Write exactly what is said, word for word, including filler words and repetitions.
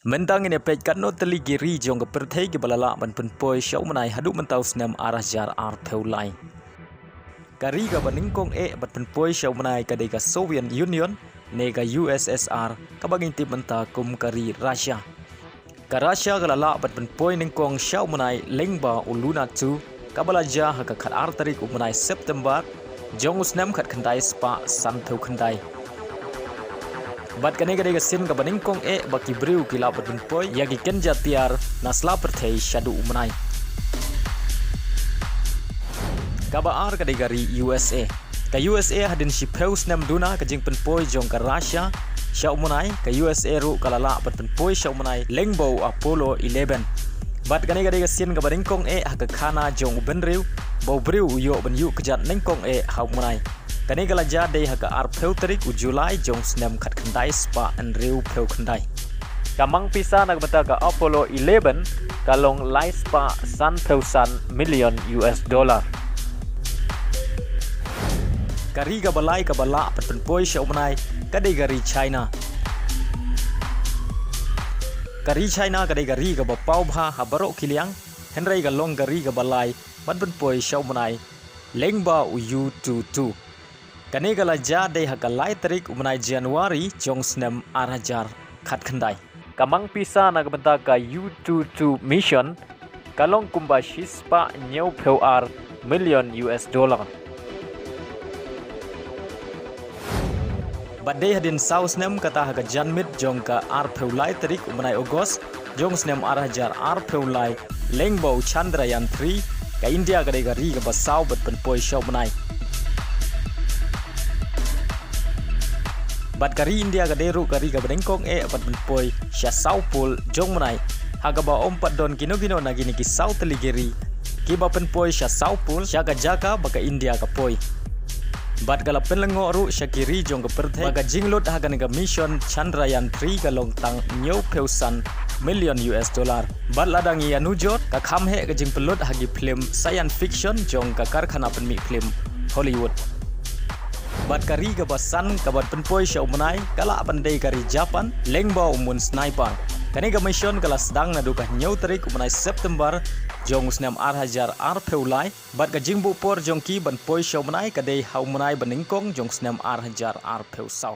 Mynta ngin ïa peit katno tylli ki ri jong ka pyrthei kiba la lah ban pynpoi sha u bnai haduh mynta u snem ar hajar arphew lai. Ka ri kaba nyngkong eh ban pynpoi sha u bnai ka dei ka Soviet Union ne ka U S S R, kaba ngi tip mynta kum ka ri Russia. Ka Russia ka la lah ban pynpoi nyngkong sha u bnai lyngba u Luna two, kaba la jia ha ka khatar tarik u bnai September jong u snem khatkhyndai spah sanphew khyndai. Bad kane ka dei ka sien kaba nyngkong eh ba ki briew ki lah ban pynpoi ïa ki kynja tiar na sla pyrthei shaduh u bnai. Kaba ar ka dei ka ri U S A. Ka U S A hadien shiphew snem duna ka jingpynpoi jong ka Russia sha u bnai, ka U S A ruh ka la lah ban pynpoi sha u bnai lyngba u Apollo eleven. Bad kane ka dei ka sien kaba nyngkong eh ha ka khana jong u bynriew ba u briew u ïoh ban ïuh kjat nyngkong eh ha u bnai. Kane ka la jia dei ha ka arphew tarik u July jong u snem khatkhyndai spah hynriewphew khyndai. Ka mang pisa na ka bynta ka Apollo eleven ka long lai spah sanphew san million U S dollar. Ka ri kaba lai kaba lah ban pynpoi sha u bnai ka dei ka ri China. Ka ri China ka dei ka ri kaba paw bha ha baroh ki liang, hynrei ka long ka ri kaba lai ban pynpoi sha u bnai lyngba u U two two. Kane ka la jia dei ha ka lai tarik u bnai January jong u snem ar hajar khatkhyndai. Ka mang pisa na ka bynta ka U two two mission ka long kumba shispah hynñiewphew ar million U S dollar. Bad dei hadien saw snem, kata ha ka janmiet jong ka arphew lai tarik u bnai August jong u snem ar hajar arphew lai, lyngba u Chandrayaan three, ka India ka dei ka ri kaba saw ban pynpoi sha u bnai. Bad ka ri India ka dei ruh ka ri kaba nyngkong eh ban pynpoi sha saw pul jong u bnai, ha kaba ym pat don kino kino na kine ki saw tylli ki ri kiba pynpoi sha saw pul sha ka jaka ba ka India ka poi. Bad ka la pynlyngngoh ruh sha ki ri jong ka pyrthei ba ka jinglut ha kane ka mission Chandrayaan three ka long tang hynñiewphew san million U S dollar. Bad lada ngi ïanujor, ka kham heh ka jingpynlut ha ki phlim science fiction jong ka karkhana pynmih phlim Hollywood. Bad ka ri kaba san kaba pynpoi sha u bnai ka lah ban dei ka ri Japan lyngba u moon Sniper. Kane ka mission ka la sdang naduh ka hynñiew tarik u bnai September jong u snem ar hajar arphew lai. Bad ka jingbuh por jong ki ban poi sha u bnai ka dei ha u bnai ba nyngkong jong u snem ar hajar arphew saw.